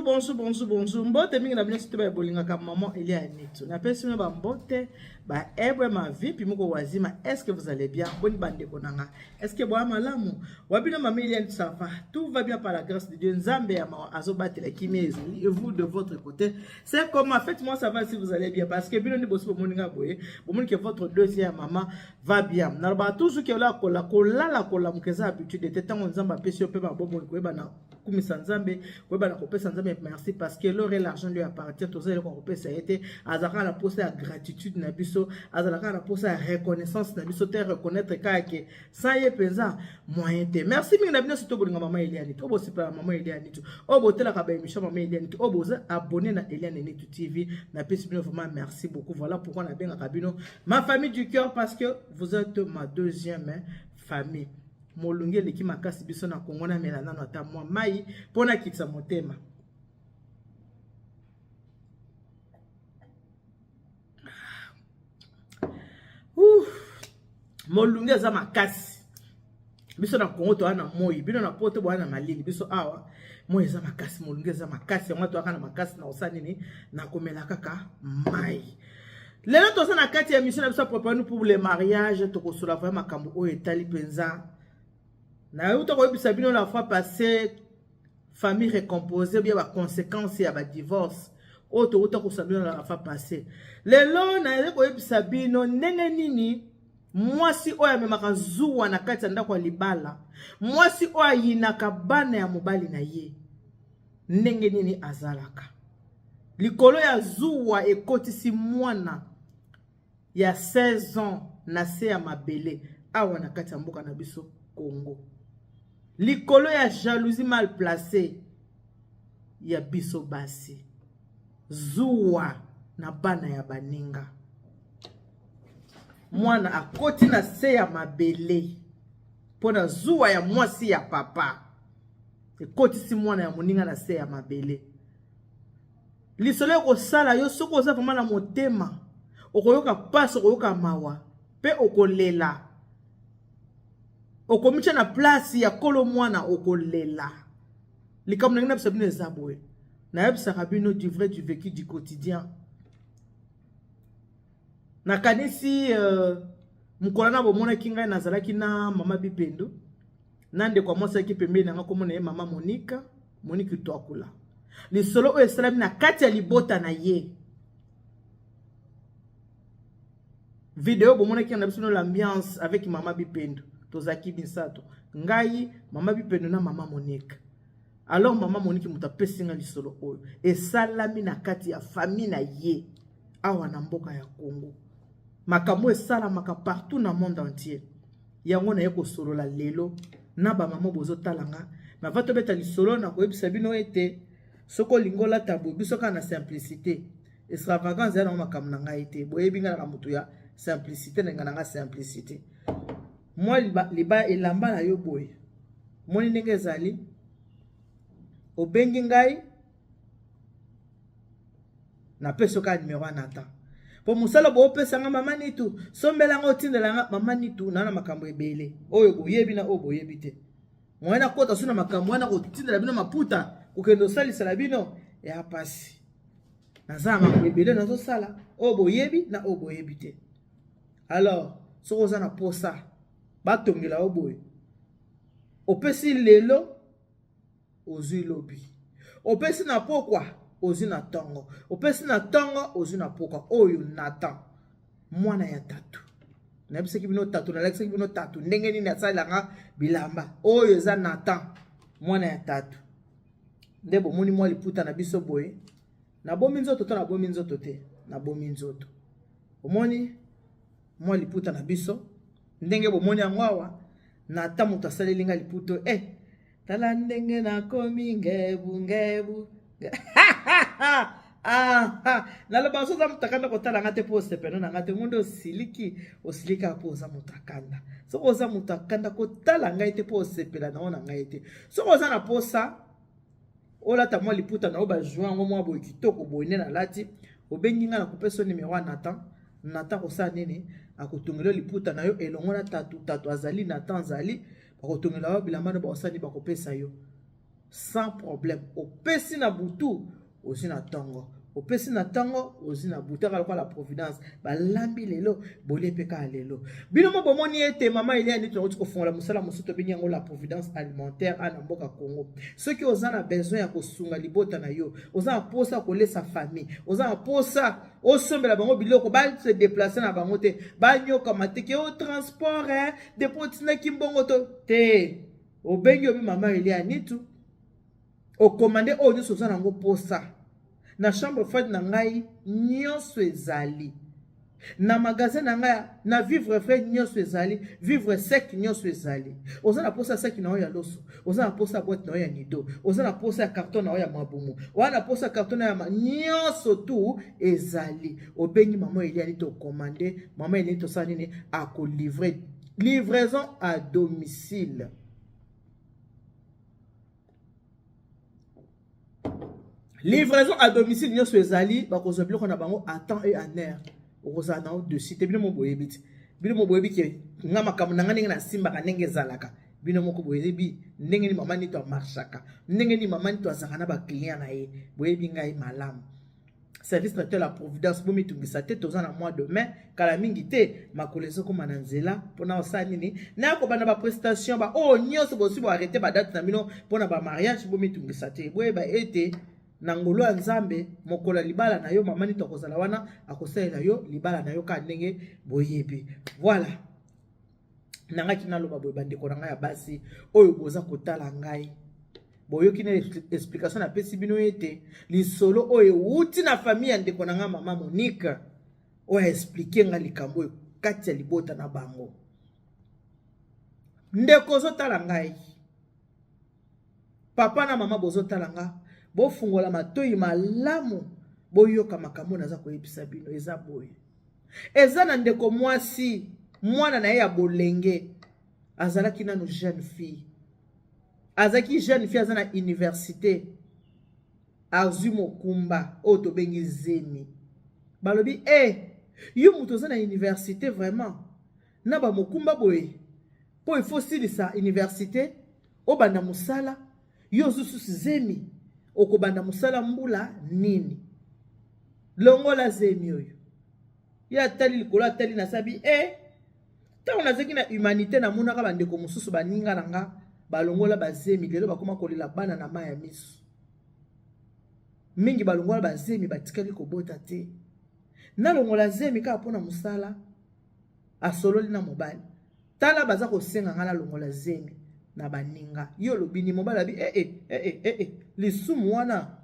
Bonjour, bonjour, bonjour, bonjour. Mbote mingi na bino surtout ba bolingaka maman Elia Nitu. Na pesi bino ba mbote, ba ebwe ma vie puis moko wazima. Est-ce que vous allez bien? Boni bande konanga. Est-ce que boa malamu? Wa bino maman Elia Nitu ça va. Tout va bien par la grâce de Dieu. Nzambe ya mawa azo batela kimia ezali. Et vous de votre côté, c'est comment? Faites-moi savoir si vous allez bien parce que bino ni bosi bomoninga boye. Bomoni que votre deuxième maman va bien. Naloba toujours que la kola kolala kolamuka eza habitude te tango Nzambe apesi yo pe ba bomoi koyeba na kumisa Nzambe, koyeba na kopesa Nzambe merci parce que l'or et l'argent lui appartient. Toza eloko ya kopesa ye te, azalaka na posa ya gratitude na biso, azalaka na posa ya reconnaissance na biso te, reconnaître kaka ke sans ye mpenza moyen te. Merci mingi na bino surtout bolinga mama Eliane to bosepela mama Eliane to oyo botelaka ba émission mama Eliane to oyo boza abonné na Eliane Nitu TV, napesi bino vraiment merci beaucoup. Voilà pourquoi nabengaka bino ma famille du cœur parce que vous êtes ma deuxième famille. Molunge eleki makasi biso na Kongo, namela nano ata mwa mai mpo nakitisa motema. Molunge eza makasi biso na Kongo, toza na moi, bino na poto boya na malili, biso awa moi eza makasi, molunge eza makasi, yango toyaka na makasi na kosala nini, na komela kaka mai. Lelo toza na kati ya émission na biso Préparez-nous pour le mariage. Tokosola vraiment makambo oyo etali mpenza nayeuta koyebisa bino la fois passée, famille recomposée bien baconséquence ya badivorce oyo touta kosala bino la fois passée. Lelo nayei koyebisa bino ndenge nini mwasi oyo amemaka zuwa na kati ya ndako ya libala, mwasi oyo ayinaka bana ya mobali na ye, ndenge nini azalaka likolo ya zuwa ekotisi mwana ya 16 ans na se ya mabele awa na kati ya mboka na biso Congo, likolo ya jalousie mal placée ya biso basi, zuwa na bana ya baninga. Mwana akoti na se ya mabele mpo na zuwa ya mwasi ya papa, ekotisi mwana ya moninga na se ya mabele. Lisolo ekosala yo soki oza vraiment na motema, okoyoka mpasi, okoyoka mawa mpe okolela, okomitya na place ya kolo mwana, okolela. Likambo na ngai nayebisa bino eza boye, nayebisaka bino du vrai, du vécu, du quotidien. Nakanisi mokolo na bomonaki ngai nazalaki na mama Bipendo na ndeko ya mwasi ayaki pembeni na ngai, komona ye mama Monika, Monique Twakula. Lisolo oyo esalami na kati ya libota na ye, video bomonaki na biso no l'ambiance avec mama Bipendo, tozalaki misato, ngai, mama Bipendo na mama Monique. Alors mama Monique moto apesi nga lisolo oyo esalami na kati ya famille na ye awa na mboka ya Congo, makambo esalamaka partout na monde entier. Yango naye kosolola lelo na bamama bozotala nga. Mava tobeta lisolo na koyebisa bino ete soki olingi olata boye, biso kaka na simplicité, extravagance eza nango makambo na ngai te. Boyebi ngai naka motu ya simplicité, na ngai na nga simplicité. Mwa liba elamba na yo boye, moni ndenge ezali, obengi ngai, napesi yo kaka numero ya Nathan po mosala boopesa nga. Mama Nitu, sombela nga, otindela nga. Mama Nitu naa na makambo ebele oyo boyebi na oyo boyebi te. Moye nakota so na makambo wana, kotindela bino maputa, kokende osalisela bino ya pasi. Naza na makambo ebele nazosala, oyo boyebi na oyo boyebi te. Alors soki oza na posa batongela yo boye, opesi lelo, ozwi lobi, opesi na pokwa, ozwi na ntongo, opesi na ntongo, ozwi na pokwa. Oyo Nathan, mwana ya tatu, nayebisaki bino tatu, nalakisaki bino tatu ndenge nini asalelanga bilamba. Oyo eza Nathan, mwana ya tatu. Nde bomoni mwa liputa na biso boye, nabomi nzoto to nabomi nzoto te? Nabomi nzoto. Omoni mwa liputa na biso ndenge bomoni yango awa, Nathan moto asaleli nga liputa. Tala ndenge nakomi ngebu ngebu. Ah, naloba so oza moto akanda, kotala nga te mpo osepelo na nga te. Ngo nde osiliki, osilika mpo oza moto akanda. Soki oza moto akanda, kotala ngai te mpo osepela nango na ngai te. Soki oza na posa olata mwa liputa na yo, bajoint yango mwa boye kitoko boye nde nalati, obengi ngai, nakopesa numero ya Nathan. Nathan kosala nini? Akotongela yo liputa na yo elongo na tatu. Tatu azali, Nathan azali, bakotongela yo bilamba no, bakosala nini, bakopesa yo. Sans problème. Opesi na butu, ozwi na ntongo. Opesi na ntongo, ozwi na butu. Kaka lokola la providence. Balambi lelo, bolie mpe kaka lelo. Bino mo bomoni ete mama Elia nde tunauti kofongola mosala mosusu tobengi yango la providence alimentaire a na mboka Congo. Soki oza na besoin ya kosunga libota na yo, oza na posa ya kolesa famille, oza na posa osombela bango biloko, ba se déplacer na bango te, banyokama te ke o transport eh, depuis otindaki mbongo to te. Obengi obi mama Elia Nitu, okomande oyo nyonso oza nango posa. Na chambre froide na ngai nyonso ezali. Na magasin na ngai na vivre frais nyonso ezali, vivre sec nyonso ezali. Oza na posa saki na yo ya loso, oza na posa boîte na yo ya nido, oza na posa ya carton na yo ya mabumu, oza na posa carton na yo ya nyonso tu ezali. Obengi mama Elia Nitu okomande, mama Elia Nitu osala nini? Akolivre. Livraison à domicile. Livraison à domicile nyonso ezali, bakozwa biloko na bango à temps et en heure. Okozala na dessus te, bino mo boyebi te. Bino mo boyebi ke nga makambo na nga ndenge nasimbaka ndenge ezalaka. Bino moko boyebi ndenge ni mama Nito amarchaka, ndenge ni mama Nito azalaka na ba client na ye. Boyebi ngai malamu. Service traiteur la providence, bomitungisa te, toza na mois de mai, kala mingi te, makolo ezokoma na nzela mpona osala nini, na kobanda ba prestation ba oyo nyonso bosi bo arrêter ba date na bino mpona ba mariage, bomitungisa te, boyeba ete na ngolu ya Nzambe mokolo ya libala na yo mama Nito akozala wana, akosalela yo libala na yo kaka ndenge boyebi. Voilà, nangaki naloba boye bandeko na ngai ya basi oyo boza kotala ngai, boyoki na explication napesi bino ete lisolo oyo ewuti na famille ya ndeko na ngai mama Monique, oyo aexplike ngai likambo oyo kati ya libota na bango. Ndeko ozotala ngai, papa na mama bozotala nga, bofungola matoi malamu, boyoka makambo naza koyebisa bino. Eza boye, eza na ndeko mwasi, mwana na ye ya bolenge azalaki nanu jeune fille, azalaki jeune fille, aza na université, azwi mokumba oyo tobengi zemi. Balobi yo moto oza na université vraiment na ba mokumba boye, po il faut silisa université obanda mosala, yo ozwi susu zemi, okobanda mosala mbula nini? Longola zemi oyo. Ye atali likolo, atali na sabi ntango nazalaki na humanité, namonaka bandeko mosusu baninga na nga balongola bazemi, lelo bakoma kolela bana na mai ya miso. Mingi balongola bazemi batikali kobota te. Nalongola zemi kaka mpona mosala. Asololi na mobali, tala baza kosenga nga nalongola zemi na baninga, yo olobi ni? Mobali abi lisumu wana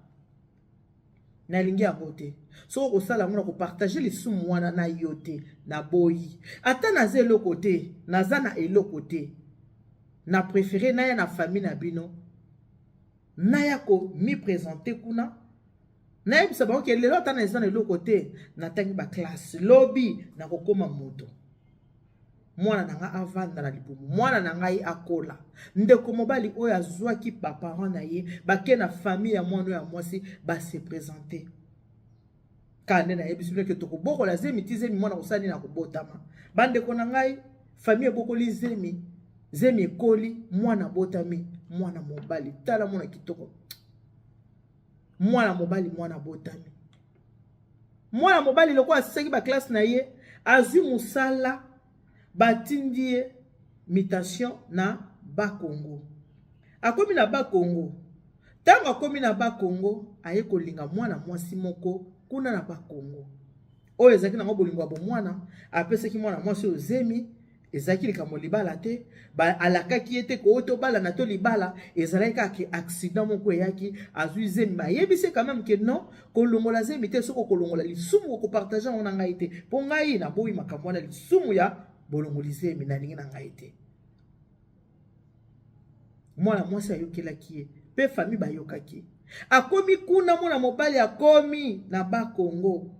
nalingi yango te, soki okosala yango na kopartage lisumu wana na yo te, naboyi. Ata naza eloko te, naza na eloko te, na préféré naya na famille na bino, naya komi présenter kuna, nayebisa bango ke lelo ata na eza na eloko te, natangi baklasse, lobi nakokóma moto, mwana na ngai avanda na libumu, mwana na ngai akola. Ndeko mobali oyo azwaki baparent na ye, bake na famille ya mwana oyo ya mwasi, base présenter kaka nde nayebisi bino ke tokobokola zemi ti zemi mwana kosala nini, akobotama. Bandeko na ngai, famille ebokoli zemi, zemi ekoli, mwana abotami, mwana mobali. Tala mwana kitoko, mwana mobali, mwana abotami, mwana mobali lokola asisaki baklasse na ye, azwi mosala, batindi ye mutation na Bakongo. Akomi na Bakongo, ntango akomi na Bakongo, aye kolinga mwana mwasi moko kuna na Bakongo, oyo ezalaki nango bolingo ya bomwana. Apesaki mwana mwasi oyo zemi, ezalaki likambo libala te, alakaki ye te ko tobalana to libala, ezalaki kaka ke accident moko eyaki, azwi zemi. Bayebisi quand même ke non, kolongola zemi te, soki okolongola lisumu okopartage yango na ngai te, mpo ngai naboyi makambo wana, lisumu ya bolongoli zemi nalingi na ngai te. Mwana mwasi ayokelaki ye mpe famille bayokaki. Akomi kuna, mwana mobali akomi na Bakongo,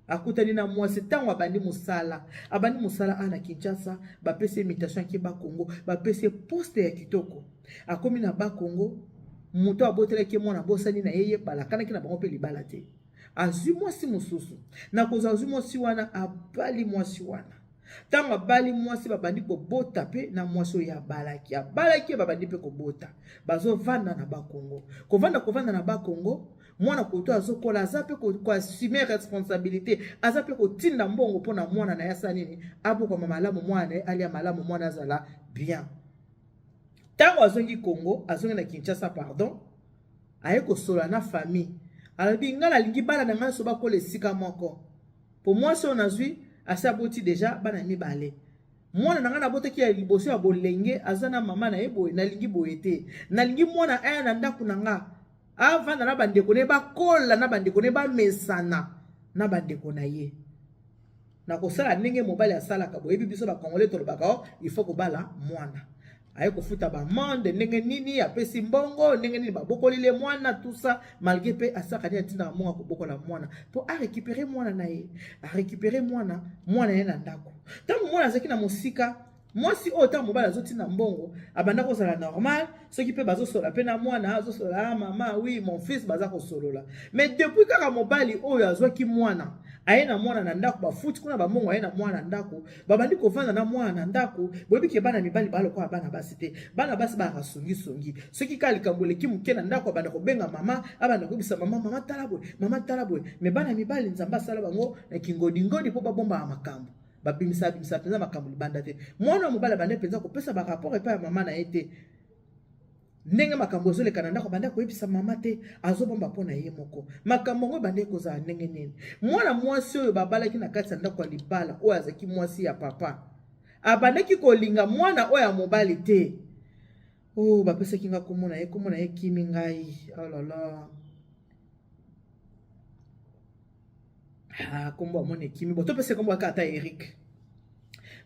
akutani na mwasi. Ntango abandi mosala, abandi mosala a na Kinshasa, bapesi ye mutation, ake Bakongo, bapesi ye poste ya kitoko. Akomi na Bakongo, moto abotelaki ye mwana abosani na ye, ye balakanaki na bango mpe libala te, azwi mwasi mosusu. Na kozwa, azwi mwasi wana, abali mwasi wana. Ntango abali mwasi, babandi kobota mpe na mwasi oyo abalaki, abalaki ye, babandi mpe kobota, bazovanda na Bakongo. Kovanda kovanda na Bakongo, mwana koto azokola, aza mpe koassume responsabilité, aza mpe kotinda mbongo mpo na mwana na ye asala nini, abokama malamu, mwana na ye alia malamu, mwana azala bien. Ntango azongi Congo, azongi na Kinshasa, pardon, aye kosolola na famille, alobi: "Ngai nalingi bana na ngai nyonso bakola esika moko, po mwasi oyo nazwi asi aboti deja bana mibale. Mwana na ngai nabotaki ya liboso ya bolenge aza na mama na ye boye, nalingi boye te. Nalingi mwana aya na ndako na nga, avanda na bandeko na ye, bakola na bandeko na ye, bamesana na bandeko na ye." Nakosala ndenge mobali asalaka. Boyebi biso Bakongole tolobaka o il faut kobala mwana. Aye kofuta bamande ndenge nini, apesi mbongo ndenge nini, babokolile mwana, tout ça, malgré mpe asalaka nini, atindaka mbongo akobokola mwana mpo arécupérer mwana na ye. Arécupérer mwana, mwana ye na ndako. Ntango mwana azalaki na mosika, mwasi oyo, ntango mobali azotinda mbongo, abanda kozala normal. Soki mpe bazosola mpe na mwana, azosola: "Ah, mama, oui, mon fils." Baza kosolola. Mais depuis kaka mobali oyo azwaki mwana, aye na mwana na ndako, bafuti kuna bambongo, aye na mwana na ndako, babandi kovanda na mwana na ndako. Boyebi ke bana mibali balokola bana basi te. Bana basi bayaka songisongi. Soki kaka likambo eleki moke na ndako, abanda kobenga mama, abanda koyebisa mama: "Mama, tala boye, mama, tala boye." Mais bana mibali, Nzambe asala bango na kingodingodi mpo babombaka makambo, babimisa bimisa mpenza makambo libanda te. Mwana ya mobali abandi mpenza kopesa barapport epai ya mama na ye te. Ndenge makambo ezoleka na ndako, abandi koyebisa mama te, azobomba mpo na ye moko. Makambo yango ebandi kozala ndenge nini? Mwana mwasi oyo babalaki na kati ya ndako ya libala, oyo azalaki mwasi ya papa, abandaki kolinga mwana oyo ya mobali te. Oyo bapesaki nga kombo na ye, kombo na ye kimi ngai. Oh là là, ah, kombo amoni ekimi. Bo topesa kombo aka ata Erik.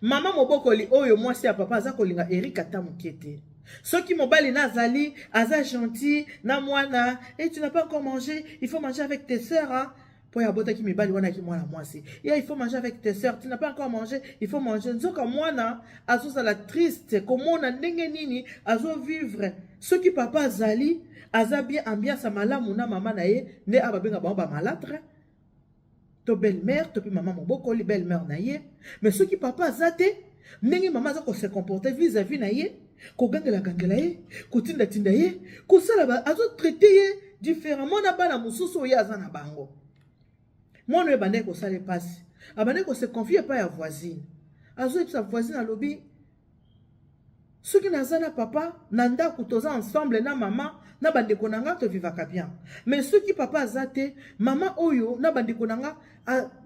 Mama mobokoli oyo, mwasi ya papa, aza kolinga Erik ata moke te. Soki mobali na azali, aza gentil na mwana: "Et tu n'as pas encore mangé? Il faut manger avec tes sœurs, hein." Mpo oyo abotaki mibali wana aki mwana mwasi ya: "Il faut manger avec tes sœurs, tu n'as pas encore mangé, il faut manger." Nzoka mwana azozala triste komona ndenge nini azovivre. Soki papa azali, aza bien, ambiance ya malamu na mama na ye, nde awa babenga bango bamalâtre to belle mère to mpe mama mobokoli, belle mère na ye. Mais soki papa aza te, ndenge mama aza kose comporter vis-à-vis na ye, kogangela-gangela ye, kotindatinda ye, kosala, azotraiter ye différemment na bana mosusu oyo aza na bango. Mwana oyo ebandaki kosala epasi, abandaki kose confier epai ya voisine. Azoyebisa voisine, alobi: "Soki naza na papa na ndako, toza ensemble na mama na bandeko na nga, tovivaka bien. Mais soki papa aza te, mama oyo na bandeko na nga,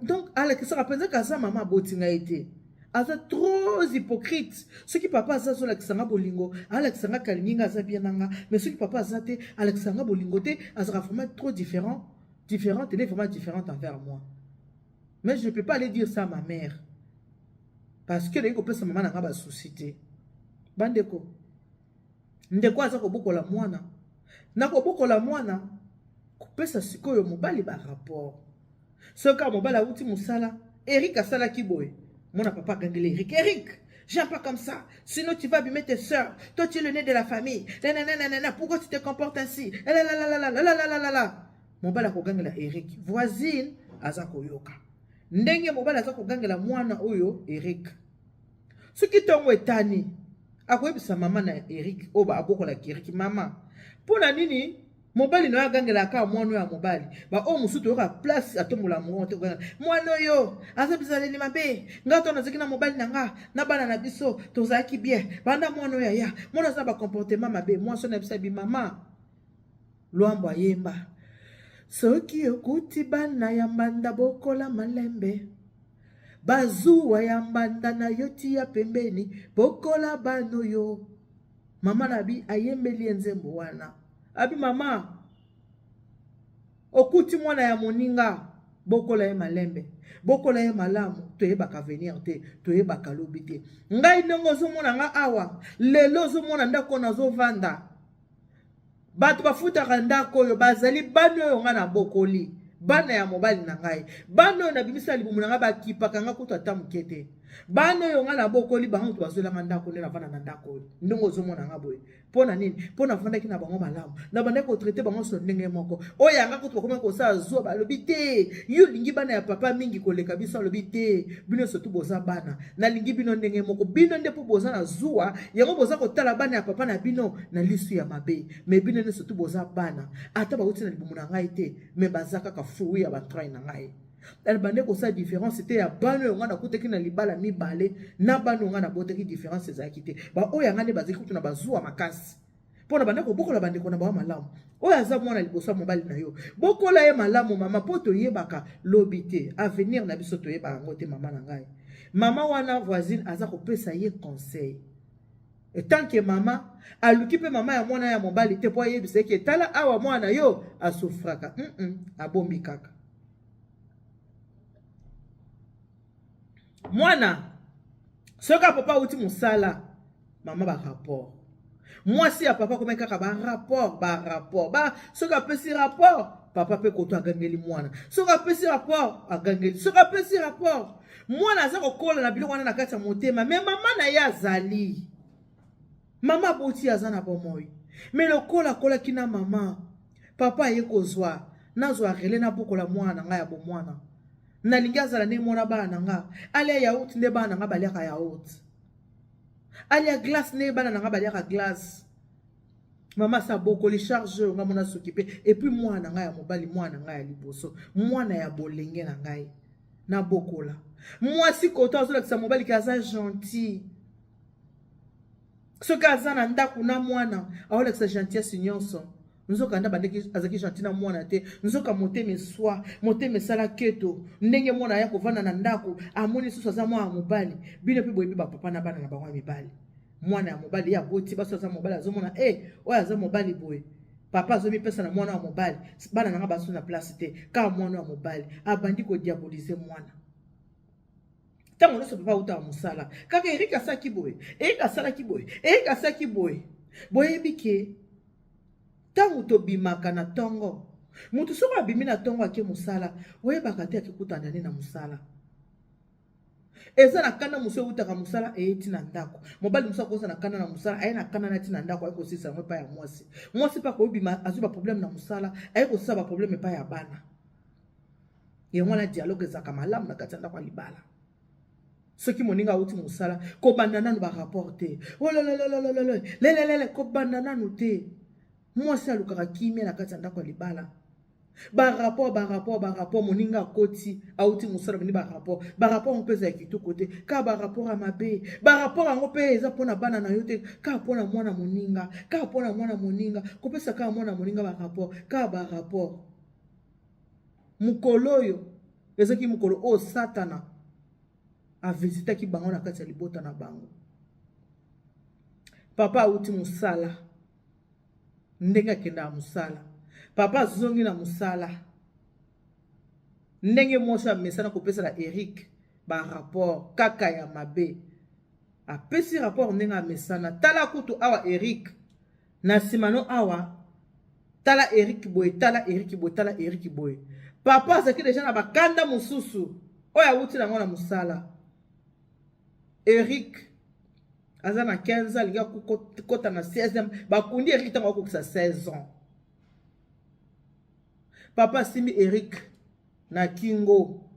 donc alakisaka mpenza ke aza mama aboti ngai te, aza trop hypocrite. Soki papa aza, azolakisa nga bolingo, alakisa nga kalingi nga, aza bien na nga. Mais soki papa aza te, alakisa nga bolingo te, azalaka vraiment trop différent, différente, elle est vraiment différente envers moi. Mais je ne peux pas aller dire ça à ma mère parce que nayi kopesa mama na nga basusi te." Bandeko, ndeko aza kobokola mwana, na kobokola mwana, kopesa sikoyo mobali barapport. Soki mobali awuti mosala, Erik asalaki boye, mwana papa agangeli Erik: "Erik, j'aime pas comme ça, sinon tu vas abîmer tes sœurs. Toi, tu es l'aîné de la famille, nananana, pourquoi tu te comportes ainsi?" Lalalala. Mobali akogangela Erik, voisine aza koyoka ndenge mobali aza kogangela mwana oyo Erik. Soki ntongo etani, akoyebisa mama na Erik oyo abokolaki Erik: "Mama, mpo na nini mobali na oyo agangelaka mwana oyo ya mobali? Baoyo mosusu toyoka place atombola mongongo te kogangela mwana oyo, aza bizaleli mabe. Nga to nazalaki na mobali na nga na bana na biso, tozalaki bien. Banda mwana oyo aya, mwana aza na bacomportement mabe." Mwasi oyo na biso abi: "Mama, Lwambo ayemba: soki okuti bana ya mbanda, bokola malembe, bazuwa ya mbanda na yo tia pembeni, bokola bana oyo." Mama na bi ayembeli ye nzembo wana. Abi: "Mama, okuti mwana ya moninga, bokola ye malembe, bokola ye malamu. Toyebaka avenir te, toyebaka lobi te. Ngai ndenge ozomona nga awa lelo, ozomona ndako nazovanda, bato bafutaka ndako oyo bazali bana oyo nga nabokoli, bana ya mobali na ngai, bana oyo nabimisa libumu na ngai. Bakipaka nga kutu ata moke te. Bana oyo nga nabokoli bango moto bazwelanga ndako nde navanda na ndako oyo ndenge ozomona nga boye. Mpo na nini? Mpo nafandaki na bango malamu, nabandaki kotraite bango nyonso ndenge moko. Oyo yanga kutu bakomaki kosala zuwa, balobi te, yo olingi bana ya papa mingi koleka biso. Alobi te, bino surtout boza bana, nalingi bino ndenge moko. Bino nde mpo boza na zuwa yango boza kotala bana ya papa na bino na lisu ya mabe, mais bino nde surtout boza bana, ata bauti na libumu na ngai te, mais baza kaka fruit ya batrain na ngai. Bande kosala différence te ya bana oyo ngai nakutaki na libala mibale na bana oyo ngai nabotaki, différence ezalaki te. Baoyo ya ngai nde bazalaki kutu na bazuwa makasi mpo na bande kobokola bandeko na bango malamu. Oyo aza mwana liboso ya mobali na yo, bokola ye malamu mama, mpo toyebaka lobi te, avenir na biso toyebaka yango te. Mama na ngai, mama wana voisine aza kopesa ye conseil etant que mama aluki mpe mama ya mwana ya mobali te mpo ayebisa eke tala awa mwana yo asufraka. Abombi kaka mwana. Soki papa auti mosala, mama barapport, mwasi ya papa akomi kaka barapport, barapport ba. Soki apesi rapport, papa mpe koto agangeli mwana. Soki apesi rapport, agangeli. Soki apesi rapport, mwana aza kokola na biloko wana na kati ya motema. Mais mama na ye azali mama aboti, aza na bomoi, mais lokola akolaki na mama, papa aye kozwa, nazwa relais, nabokola mwana na ngai ya bomwana. Nalingi azala ndenge mwana bana na nga, alia yaourt nde bana na nga baliaka yaourt, alia glace nde bana na nga baliaka glace. Mama asa bokoli charge oyo nga mona s'occupe. Et puis mwana na ngai ya mobali, mwana na ngai ya liboso, mwana ya bolenge na ngai, nabokola. Mwasi koto azolakisa mobali ke aza gentil. Soki aza na ndako na mwana, aolakisa gentillesse nyonso. Nzoka nda bandeki azalaki gentil na mwana te. Nzoka motema eswa, motema esala keto. Ndenge mwana aya kovanda na ndako, amoni lisusu aza mwana mobali. Bino mpe boyebi bapapa na bana na bango ya mibali. Mwana ya mobali ye aboti baso aza mobali, azomona e oyo aza mobali boye, papa azomipesa na mwana ya mobali, bana nanga baso na place te, kaka mwana ya mobali. Abandi kodiaboliser mwana ntango nyonso papa autaka mosala, kaka Erik asalaki boye, Erik asalaki boye, Erik asalaki boye. Boyebi ke ntango tobimaka na ntongo, motu soki abimi na ntongo ake mosala, oyebaka te akekutana nde na mosala. Eza na kanda mosu eutaka mosala eyeti na ndako. Mobali mosu akoza na kanda na mosala, aye na kanda na ti na ndako, aye kosilisa yango epai ya mwasi. Mwasi mpe akoyobima, azwi baproblème na mosala, aye kosilisa baproblème epai ya bana. Yango wana dialogue ezalaka malamu na kati ya ndako ya libala. Soki moninga awuti mosala, kobanda nanu barapport te, ololololololo lelelele, kobanda nanu te. Mwasi alukaka kimia na kati ya ndako ya libala. Barapport, barapport, barapport, moninga akoti, auti mosala, bandi barapport, barapport yango mpe eza ya kitoko te, kaka barapport ya mabe. Barapport yango mpe eza mpona bana na yo te, kaka mpona mwana moninga, kaka mpona mwana moninga, kopesa kaka mwana moninga barapport, kaka barapport. Mokolo oyo ezalaki mokolo oyo Satana avisitaki bango na kati ya libota na bango. Papa awuti mosala, ndenge akendaka mosala, papa azongi na mosala, ndenge mwasi amesana kopesala Erik barapport kaka ya mabe, apesi rapport ndenge amesana. Tala kutu awa Erik na nsima no awa, tala Erik boye, tala Erik boye, tala Erik boye. Papa azalaki déjà na bakanda mosusu oyo awuti nango na mosala. Erik aza na 15, alingi akota na 16. Bakundi Erik ntango akokisa 16 ans. Papa asimbi Erik na kingo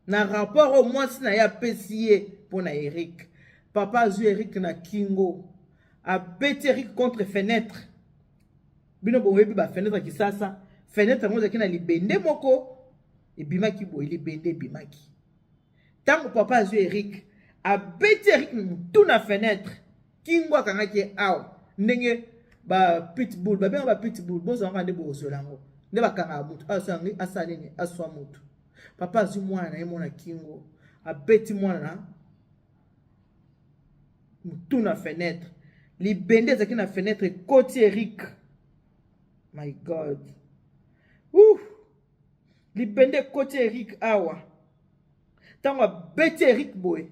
na rapport oyo mwasi na ye apesi ye mpo na Erik. Papa azwi Erik na kingo, abeti Erik contre fenêtre. Bino boyebi bafenêtre Kisasa, fenêtre yango ezalaki na libende moko ebimaki boye. Libende ebimaki ntango papa azwi Erik, abeti Erik motu na fenêtre, kingo akangaki ye awa ndenge ba pitbull babenga ba pitbull, bozwanga nde bozwela yango nde bakangaka motu, asala nini, aswa motu. Papa azwi mwana na ye mona kingo, abeti mwana na motu na fenêtre. Libende ezalaki na fenêtre ekoti Erik. My God! Ouh! Libende ekoti Erik awa. Ntango abeti Erik boye,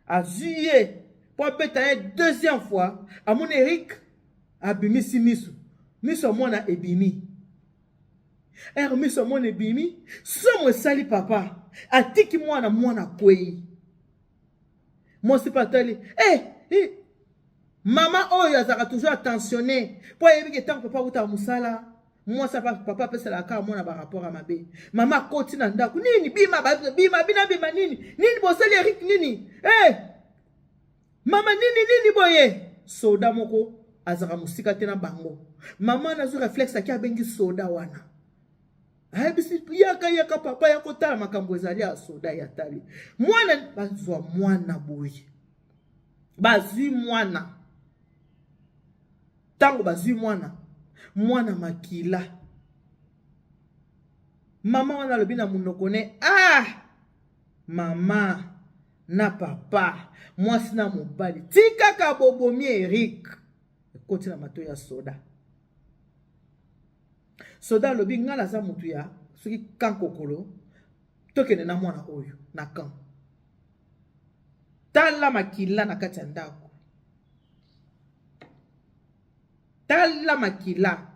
azwi ye mpo abeta ye deuxième fois, amoni Erik abimisi miso, miso ya mwana ebimi. Ere miso ya mwana ebimi, somo esali papa, atiki mwana, mwana akwei. Mwasi mpe atali, eh, eh. Mama oyo azalaka toujours attentionné mpo ayebi ke ntango papa akutaka mosala, mwasi papa apeselaka kaka mwana barapport ya mabe. Mama akoti na ndako, nini bima bima bina bima nini nini bosali Eric nini eh mama nini nini boye. Soda moko azalaka mosika te na bango. Mama nazwi réflexe aki abengi soda wana, ayebisi yaka yaka papa ya kotala makambo ezali ya soda ya tali mwana. Bazwa mwana boye, bazwi mwana. Ntango bazwi mwana, mwana makila. Mama wana alobi na monoko ne, ah mama na papa, mwasi na mobali, tikaka bobomi Eric. Ekoti na matoi ya soda. Soda alobi, ngai naza motu ya soki kankokolo, tokende na mwana oyo na camp. Tala makila na kati ya ndako, tala makila.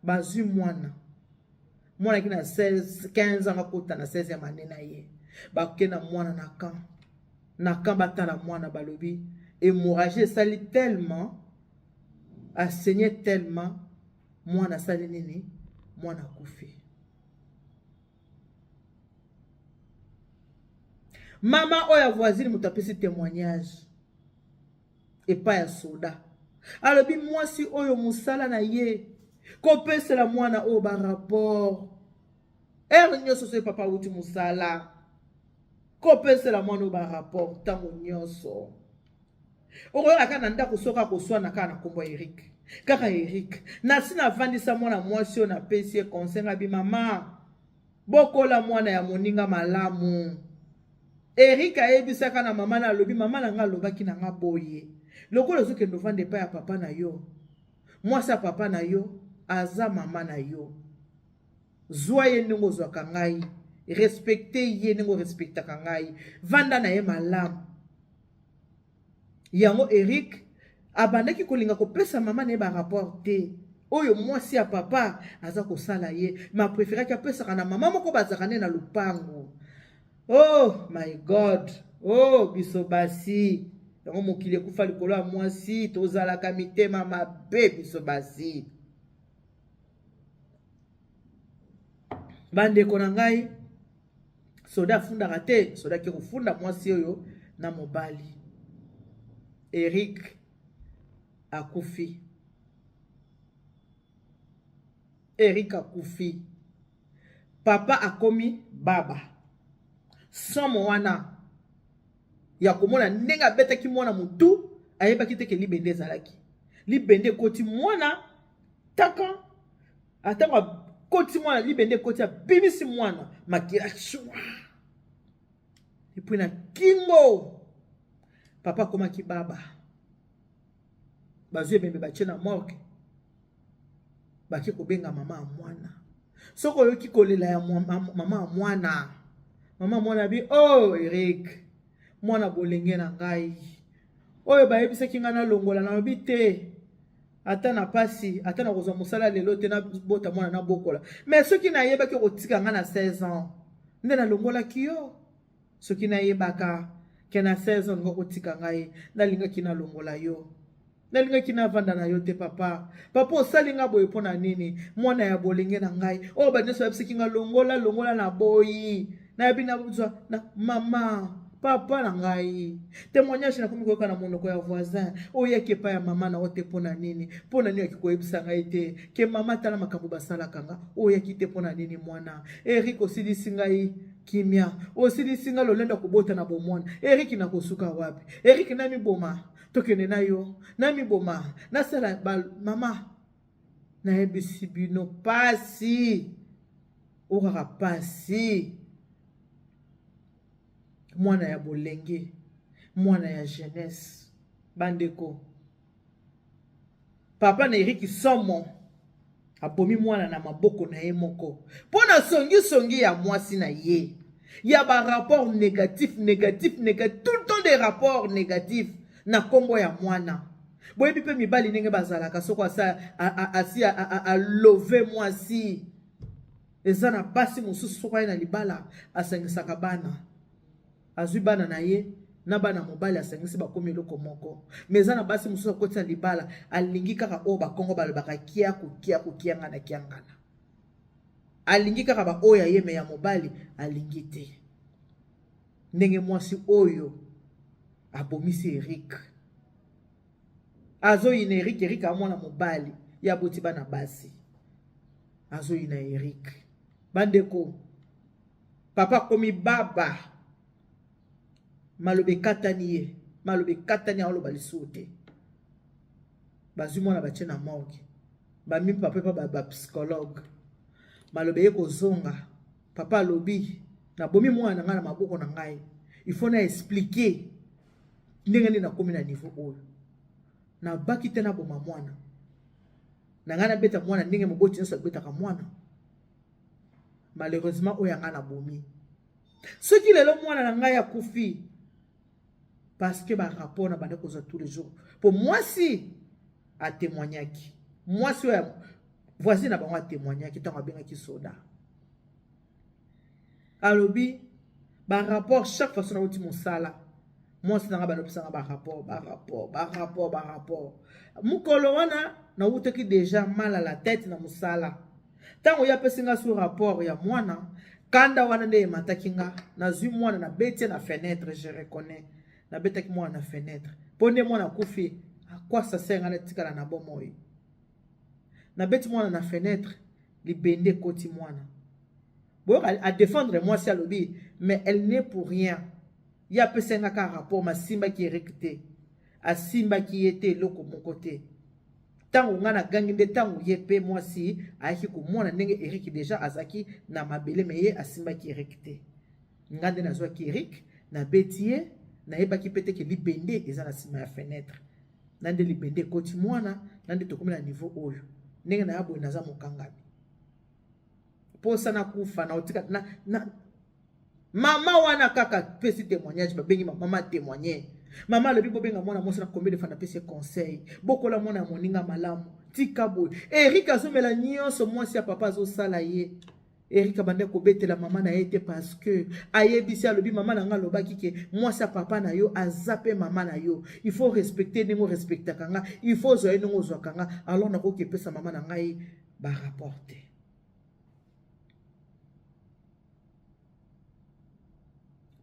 Bazwi mwana, mwana aki na 16 15 ans, akota na 16 ya mane na ye. Bakende na mwana na camp. Na camp batala mwana, balobi hémorragie esali tellement, asaigné tellement, mwana asali nini? Mwana akufi. Mama oyo ya voisine moto apesi témoignage epai ya soda, alobi mwasi oyo mosala na ye kopesela mwana oyo barapport heure nyonso soki papa awuti mosala, kopesela mwana oyo barapport ntango nyonso. Okoyoka kaka na ndako soki akoswana kaka na nkombo ya Eric, kaka Eric. Nasi navandisa mwana mwasi oyo, napesi ye conseil, ngabi mama, bokola mwana ya moninga malamu. Eric ayebisaka na mama na, alobi mama na nga alobaki na nga boye, lokola ozokende ovanda epai ya papa na yo, mwasi ya papa na yo aza mama na yo, zwa ye ndenge ozwaka ngai, respecte ye ndenge orespectaka ngai, vanda na ye malamu. Yango Eric abandaki kolinga kopesa mama na ye barapport te oyo mwasi ya papa aza kosala ye, ma préféraki apesaka na mama moko bazalaka nde na lupango. Oh my God, oh biso basi yango mokili ekufa likolo ya mwasi, tozalaka mitema mabe biso basi. Bandeko na ngai, soda afundaka te, soda ake kofunda mwasi oyo na mobali. Eric akufi, Eric akufi, papa akomi baba. Somo wana ya komona ndenge abetaki mwana motu, ayebaki te ke libende ezalaki, libende ekoti mwana taka. Atango akoti mwana, libende ekoti, abimisi mwana, makila shwa epui na kingo. Papa akomaki baba, bazwi ebembe batie na morgue, bake kobenga mama ya mwana. Soki oyoki kolela ya mama ya mwana, mama ya mwana abi, oh Eric, mwana bolenge na ngai oyo bayebisaki ngai nalongola, nalobi te, ata na pasi, ata na kozwa mosala lelo te, nabota mwana nabokola. Mais soki nayebaki okotika ngai na 16 ans, nde nalongolaki yo. Soki nayebaka ke na 16 ans olinga kotika ngai, nalingaki nalongola yo, nalingaki navanda na yo te. Papa, papa, osali nga boye mpo na nini? Mwana ya bolenge na ngai oyo bato nyonso bayebisaki nga longola, longola, na boyi, nayebi nazwa na mama. Papa na ngai, témoignage nakomi koyoka na monoko ya voisin, oyaki epai ya mama na yo te mpo na nini? Mpo na nini oyaki koyebisa ngai te ke mama, tala makambo basalaka nga? Oyaki te mpo na nini? Mwana Erik, osilisi ngai kimia, osilisi ngai lolendo ya kobota na bomwana. Erik, nakosuka wapi? Erik, namiboma, tokende na yo, namiboma, nasala ba mama. Nayebisi bino pasi, okaka pasi. Mwana ya bolenge, mwana ya jeunesse. Bandeko, papa na Eriki somo, abomi mwana na maboko na ye moko mpo na songisongi ya mwasi na ye ya barapport négatif, négatif, négatif, tout le temps des rapports négatifs na nkombo ya mwana. Boyebi mpe mibali ndenge bazalaka, soko asi alove mwasi, eza na basi mosusu, soko aye na libala, asangisaka bana, azwi bana na ye. Na bana mobali asangisi bakomi eloko moko. Mais eza na basi mosusu akoti na libala alingi kaka oyo bakongo balobaka kiaku kiaku kiangana kiangana. Alingi kaka ba oyo ya ye me ya mobali alingi te. Ndenge mwasi oyo abomisi Eric. Azoyina Eric, Eric amwana mobali ye aboti bana basi. Azoyina Eric. Bandeko, papa akomi baba. Maloba ekatani ye, maloba ekatani aoloba lisusu te. Bazwi mwana batie na morgue. Bami papa epa ba psychologue. Maloba eye kozonga. Papa alobi, nabomi mwana na ngai na maboko na ngai. Il faut na expliquer ndenge nini nakomi na niveau oyo. Nabaki te naboma mwana. Na ngai nabeta mwana ndenge moboti nyonso abetaka mwana. Malheureusement oyo ya ngai nabomi. Soki lelo mwana na ngai akufi parce que ba rapport na banda kozwa tous les jours. Po mwasi a témoignaki. Mwasi oyo voisine na bango a témoignaki ntango abengaki soda. Alobi ba rapport chaque fois soki nauti mosala mwasi na ngai balobisa nga ba rapport ba rapport ba rapport ba rapport. Mokolo wana nawutaki déjà mal à la tête na mosala. Ntango ye apesi nga su rapport ya mwana, kanda wana nde emataki nga, nazwi mwana nabeti ye na fenêtre, je reconnais. Nabetaki mwana na fenêtre. Po nde mwana akufi, à quoi ça sert nga natikala na bomoi? Nabeti mwana na fenêtre, libende ekoti mwana. Boyoka a défendre mwasi alobi, mais elle n'est pour rien. Ye apesi nga kaka rapport, masimbaki Eric te. Asimbaki ye te eloko moko te. Tango nga nagangi nde tango ye pe mwasi ayaki komona ndenge Eric deja azalaki na mabele me ye asimbaki Eric te. Nga nde nazwaki Eric, nabeti ye, nayebaki pe te ke libende eza na nsima ya fenêtre. Na nde libende ekoti mwana, na nde tokomi na niveau oyo. Ndenge na ya boye naza mokangami. Posa nakufa na otika na, na mama wana kaka pesi témoignage, babengi mama témoigner. Mama alobi bobenga mwana mwasi na combien de fois napesi conseil. Bokola mwana ya moninga malamu. Tika boye. Eric azomela nyonso mwasi ya papa azosala ye. Eric abanda kobetela mama na ye te parce que ayebisi alobi mama na nga alobaki ke mwasi ya papa na yo aza pe mama na yo. Il faut respecter ndenge orespectaka nga, il faut ozwa ye ndenge ozwaka nga. Alors nakoki epesa mama na ngai ba rapport te.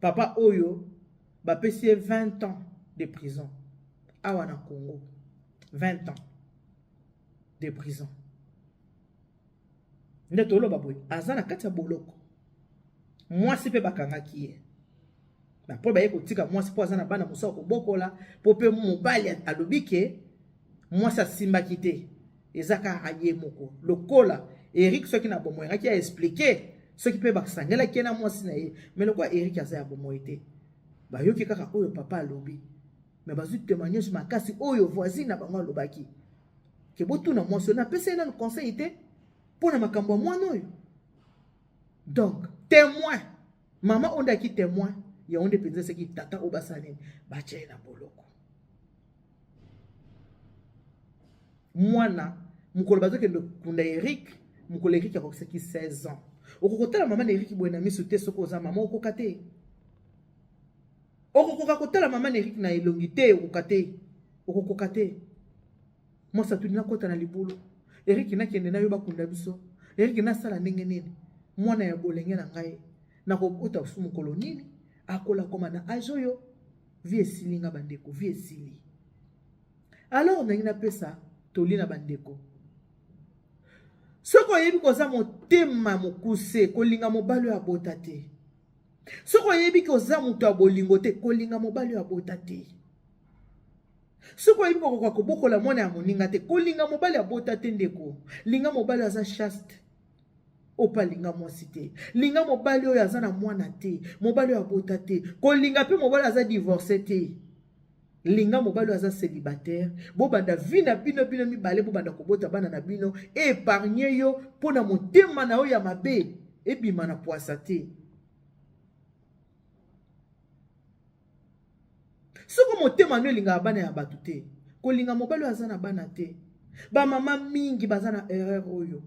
Papa oyo bapesi ye 20 ans de prison awa na Congo, 20 ans de prison. Nde toloba boye aza na kati ya boloko. Mwasi pe bakangaki ye. Na po baye kotika mwasi po aza na bana mosusu kobokola, po pe mobali alobi ke mwasi asimbaki te. Eza kaka ye moko. Lokola Eric soki na bomoi ngaki ya expliquer soki pe basangelaki ye na mwasi na ye, mais lokola Eric aza ya bomoi te. Bayoki kaka oyo papa alobi. Mais bazwi témoignage makasi oyo voisine na bango alobaki. Ke botuna mwasi oyo, napesa ye nanu conseil te mpo na makambo ya mwana oyo. Donc témoin, mama oyo ndaki témoin, yango nde mpenza eseki tata oyo basala nini, batia ye na boloko. Mwana mokolo bazokende kunda Eric, mokolo Eric akokisaki 16 ans. Okokotala mama na Eric boye na miso te soki oza mama okoka te. Okokoka kotala mama na Eric na elongi te, okoka te. Okokoka te. Mwasi atuni nakota na libulu. Eric nakende na yo bakunda biso. Eric nasala ndenge nini? Mwana ya bolenge na ngai nakobota su mokolo nini? Akola koma na age oyo vie esili nga bandeko, vie esili. Alors ndenge napesa toli na bandeko. Soki oyebi koza motema mokuse, kolinga mobali oyo abota te. Soki oyebi koza moto ya bolingo te, kolinga mobali oyo abota te. Soki oyebi kokoka kobokola mwana ya moninga te, kolinga mobali abota te ndeko. Linga mobali aza chaste. Opa linga mwasi te. Linga mobali oyo aza na mwana te, mobali oyo abota te. Kolinga pe mobali aza divorcé te. Linga mobali oyo aza célibataire. Bobanda vie na bino bino mibale, bobanda kobota bana na bino, épargner yo pona motema na yo ya mabe ebima na poasa te. Soko motema no elingaka bana ya bato te, kolinga mobali oyo aza na bana te. Ba mama mingi baza na erreur oyo.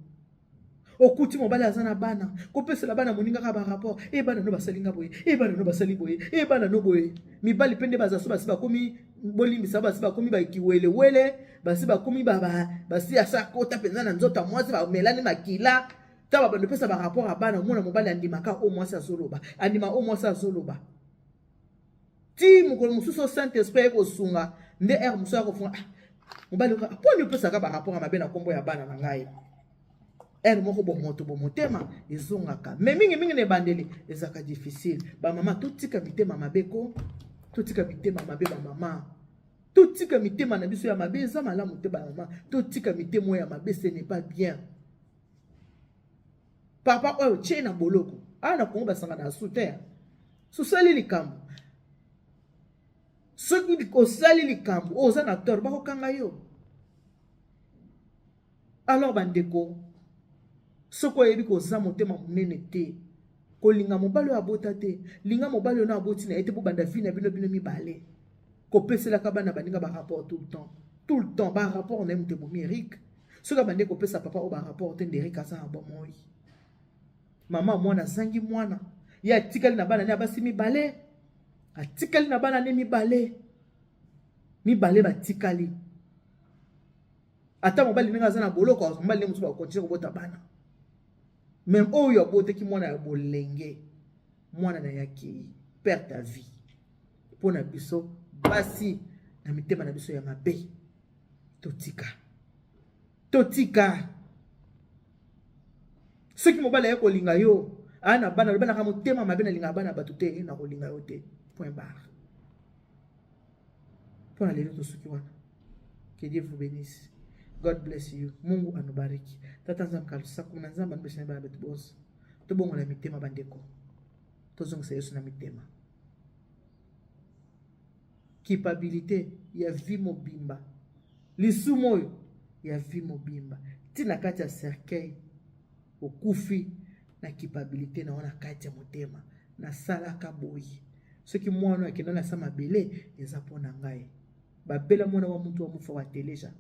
Okuti mobali aza na bana, kopesela bana moninga kaka barapport. E bana no basali nga boye, e bana no basali boye, e bana no boye. Mibali mpe nde baza so basi bakomi, bolimbisa, basi bakomi bakiwelewele, basi bakomi basi asa kota mpenza na nzoto ya mwasi, bamelani makila. Ntango babanda opesa barapport ya bana, omona mobali andimaka oyo mwasi azoloba, andima oyo mwasi azoloba. Ti mokolo mosusu Saint Esprit aye kosunga nde heure mosusu akofunga, ah, mobali mpo nini opesaka barapport ya mabe na nkombo ya bana na ngai? Heure moko bomoto bomotema ezongaka, me mingimingi na ebandeli ezalaka difficile. Bamama, totika mitema mabe ko, totika mitema mabe. Bamama, totika mitema na biso ya mabe, eza malamu te. Bamama, totika mitema oyo ya mabe, ce n'est pas bien. Papa oyo tie na boloko awa na Kongo, basangana na su te. Sosali likambo, soki osali likambo oyo oza na tort, bakokanga yo. Alors bandeko, soki oyebi koza motema monene te, kolinga mobali oyo abota te, linga mobali oyo na aboti na ye te, bobanda vie na bino, bino mibale. Kopeselaka bana baninga barapport tout le temps, tout le temps barapport na ye, moto ebomi Erik. Soki abandi kopesa papa oyo barapport te, nde Erik aza na bomoi. Mama mwana azangi mwana, ye atikali na bana ne abasi mibale, atikali na bana ne mibale, mibale batikali. Ata mobali ndenge aza na boloko, mobali nde mosusu bakontinue kobota bana. Meme oyo abotaki mwana ya bolenge, mwana na ye akei, perte ya vie. Mpo na biso basi na mitema na biso ya mabe, totika, totika. Soki mobali aye kolinga yo, aya na bana, lobanaka motema mabe, nalingaka bana bato te, nakolinga yo te, point barre. Mpo na lelo tosuki wana. Que Dieu vous bénisse. God bless you. Mungu anubariki. Tata Nzambe kalusaku na Nzambe anubesana bana bato bonso. Tobongola mitema bandeko. Tozongisa Yesu na mitema. Culpabilité ya vie mobimba. Lisumu oyo ya vie mobimba. Tina kati ya cercueil okufi na culpabilité na wana kati ya motema. Nasalaka boye. Soki mwana akenda na sa mabele eza mpo na ngai. Babela mwana wa mutu wa mufa wa teleja.